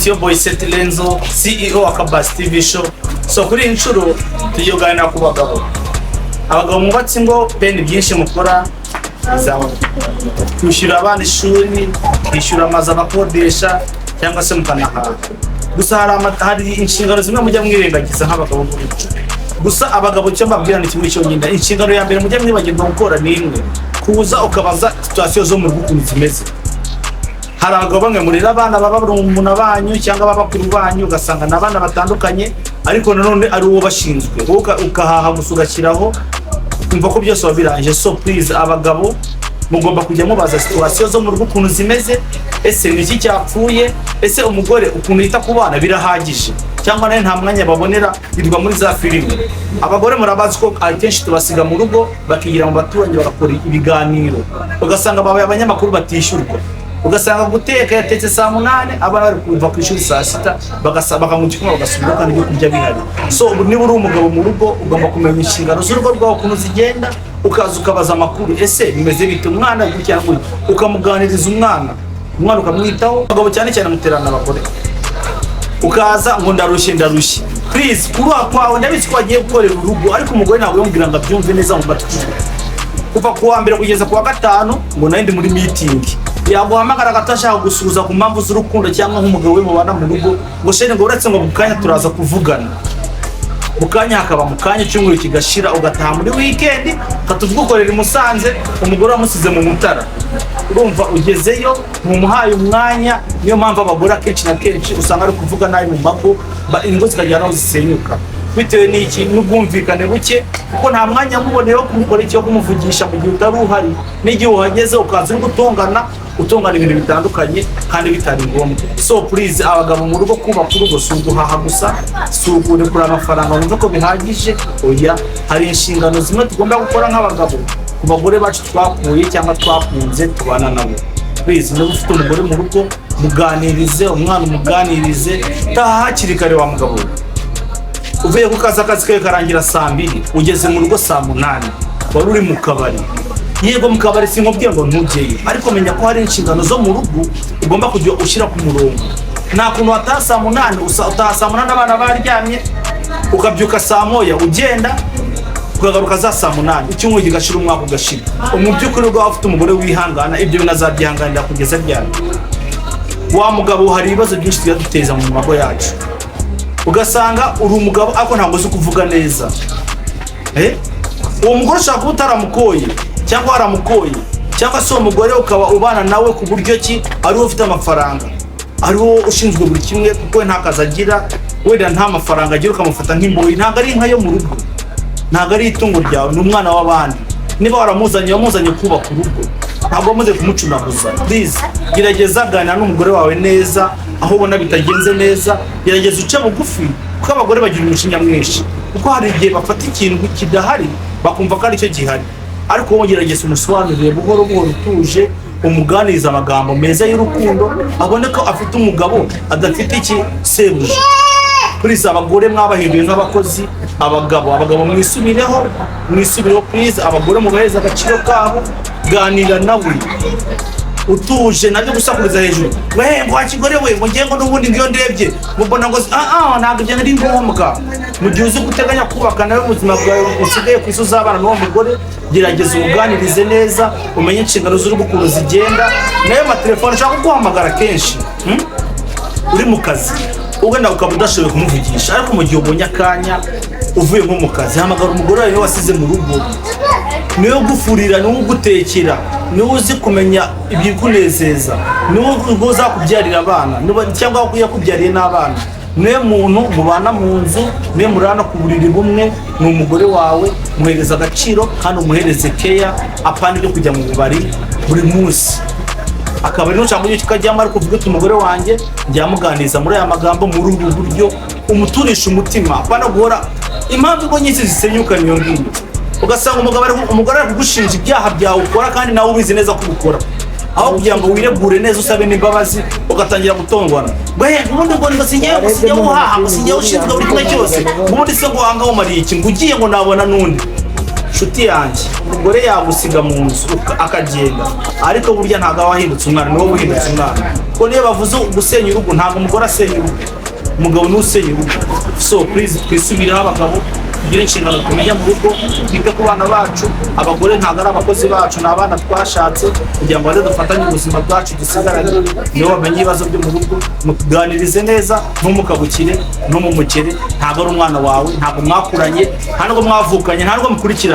It's your boy Seth Lenzo, CEO wa Kabasi TV Show. So kuri iyi nshuro tugiye kuganira ku bagabo. Abagabo mwubatse ingo, bene byinshi mukora bizaba kwishyura abana ishuri, kwishyura amazu abakodesha cyangwa se mukanahaha. Gusa hari inshingano zimwe mujya mwirengagiza nk'abagabo mu rugo. Gusa abagabo, icyo mbabwira ni kimwe cyonyine: inshingano ya mbere mujya mwibagirwa gukora ni imwe, kuza ukabaza situation zo mu rugo ukuntu zimeze. Hari abagabo bamwe murera abana baba barumuna banyu cyangwa ababakuru banyu, ugasanga ni abana batandukanye, ariko nanone ari uwo bashinzwe. Wowe ukahaha gusa, ugashyiraho, kumva ko byose wabirangije. So please, abagabo mugomba kujya mubaza situation zo mu rugo ukuntu zimeze. Ese ni iki cyapfuye? Ese umugore ukuntu yita ku bana birahagije, cyangwa nawe nta mwanya babonera, yirirwa muri za filime? Abagore murabazi ko akenshi tubasiga mu rugo, bakigira mu baturanyi, bagakora ibiganiro, ugasanga babaye abanyamakuru batishyurwa. Ugasanga guteka, yatetse saa 8, abana bari kuva ku ishuri saa 6, bakanywa igikoma, bagasubira, kandi ibyo kurya bihari. So ubu niba uri umugabo mu rugo, ugomba kumenya inshingano z'urugo rwawe ukuntu zigenda, ukaza ukabaza amakuru: ese bimeze bite, umwana gutya gutya, ukamuganiriza umwana ukamwitaho. Abagabo cyane cyane muterana abagore, ukaza ngo "Ndarushye, ndarushye." Please, kuruha kwawe ndabizi ko wagiye gukorera urugo, ariko umugore ntabwo yamubwira ngo abyumve neza mu matwi. Kuva ku wa mbere kugeza ku wa gatanu ngo "Nari ndi muri meeting." Yaguhamagara gato ashaka gusuhuza ku mpamvu z'urukundo cyangwa nk'umugabo we mubana mu rugo, ngo "Chéri," ngo "uretse," ngo "mu kanya turaza kuvugana." Mu kanya hakaba mu kanya, icyumweru kigashira, ugataha muri weekend, ukatuvuga ukorera i Musanze, umugore wamusize mu Mutara. Urumva ugezeyo ntumuhaye umwanya. Niyo mpamvu abagore akenshi na kenshi usanga ari kuvuga nabi mu mago, ingo zikagera aho zisenyuka. Bitewe n'iki? N'ubwumvikane buke, kuko nta mwanya muboneye wo kumukora icyo, kumuvugisha mu gihe utari uhari. N'igihe uhageze ukaza uri gutongana, utongana ibintu bitandukanye kandi bitari ngombwa. So please, abagabo mu rugo, kubaka urugo si uguhaha gusa, si ukurekura amafaranga wumve ko bihagije. Oya, hari inshingano zimwe tugomba gukora nk'abagabo ku bagore bacu twakuye cyangwa twakunze tubana nabo. Please, niba ufite umugore mu rugo, muganirize, umwana umuganirize. Taha hakiri kare wa mugabo we. Uvuye ku kazi, akazi kawe karangira saa 2, ugeze mu rugo saa 8, wari uri mu kabari. Yego, mu kabari sinkubwiye ngo ntujyeyo, ariko menya ko hari inshingano zo mu rugo ugomba kujya ushyira ku murongo. Nta kuntu wataha saa 8, utaha saa 8 abana baryamye, ukabyuka saa 1 ugenda, ukagaruka za saa 8, icyumweru kigashira, umwaka ugashira. Mu by'ukuri rwaba ufite umugore wihangana, ibyo binazabyihanganira kugeza ryari? Wa mugabo, hari ibibazo byinshi tujya duteza mu mago yacu. Ugasanga uri umugabo ariko ntabwo uzi kuvuga neza. Eh? Uwo mugore ushobora kuba utaramukoye cyangwa waramukoye, cyangwa se uwo mugore ukaba ubana nawe ku buryo ki ari wowe ufite amafaranga, ari wowe ushinzwe buri kimwe, kuko we nta kazi agira, wenda nta mafaranga agira, ukamufata nk'imboyi. Ntabwo ari inka yo mu rugo, ntabwo ari itungo ryawe, ni umwana w'abandi. Niba waramuzanye, wamuzanye kubaka urugo, ntabwo wamaze kumucunaguza. Please, gerageza ganira n'umugore wawe neza. Aho ubona bitagenze neza, gerageza uce bugufi, kuko abagore bagira umujinya mwinshi, kuko hari igihe bafata ikintu kidahari bakumva ko aricyo gihari. Ariko wowe gerageza umusobanurire buhoro buhoro, utuje, umuganiriza amagambo meza y'urukundo, abone ko afite umugabo, adafite iki sebuja. Please, abagore mwabahinduye nk'abakozi. Abagabo mwisubireho, mwisubireho please. Abagore mubaheze agaciro kabo. Ganira nawe utuje, nabyo gusakuriza hejuru we ngo "Wakigore we," ngo "Ngiye," ngo "N'ubundi," ngo "Iyo ndebye ngo mbona," ngo "Ah ah," ntabwo ibyo ari ngombwa. Mu gihe uzi guteganya kubaka nawe ubuzima bwawe usigaye ku isi uzabana n'uwo mugore, gerageza umuganirize neza, umenye inshingano z'urugo ukuntu zigenda. Nayo matelefone, ushaka kuguhamagara kenshi, Uri mu kazi, wenda ukaba udashoboye kumuvugisha, ariko mu gihe ubonye akanya uvuye nko mu kazi, hamagara umugore wawe. Niwe wasize mu rugo, niwe ugufurira, niwe ugutekera, niwe uzi kumenya ibikunezeza, niwe uzakubyarira abana cyangwa yakubyariye n'abana, niwe muntu mubana mu nzu, niwe murana ku buriri bumwe, ni umugore wawe. Muhereza agaciro kandi umuhereze keya, apana ibyo kujya mu bubari buri munsi. Akabari nushaka ujye ukajyamo, ariko uvuge uti "Umugore wanjye njyamuganiriza muri aya magambo, muri ubu buryo," umuturisha umutima, apana guhora. Impamvu ingo nyinshi zisenyuka niyo ngiyo. Ugasanga umugore ari kugushinja ibyaha byawe ukora kandi nawe ubizi neza ko ubikora. Aho kugira ngo wiregure neza, usabe n'imbabazi, ugatangira gutongana ngo "He, ubundi ngo sinjyewe, ngo sinjyewe uhaha, ngo sinjyewe ushinzwe buri kimwe cyose, ngo ubundi se ngo wanga wumariye iki, ngo ugiye ngo nabona n'undi." Nshuti yanjye, umugore yagusiga mu nzu akagenda, ariko burya ntabwo aba ahindutse umwana, ni wowe uhindutse umwana. Kuko niyo bavuze gusenya urugo, ntabwo umugore asenya urugo, umugabo niwe usenya urugo. So please, twisubireho abagabo, tugire inshingano tumenya mu rugo, twite ku bana bacu. Abagore ntabwo ari abakozi bacu, ni abana twashatse kugira ngo baze dufatanye ubuzima bwacu dusigaranye. Nibo bamenye ibibazo byo mu rugo. Mutuganirize neza, ntumukabukire, ntumumukere. Ntabwo ari umwana wawe, ntabwo mwakuranye, nta nubwo mwavukanye, nta nubwo mukurikirana.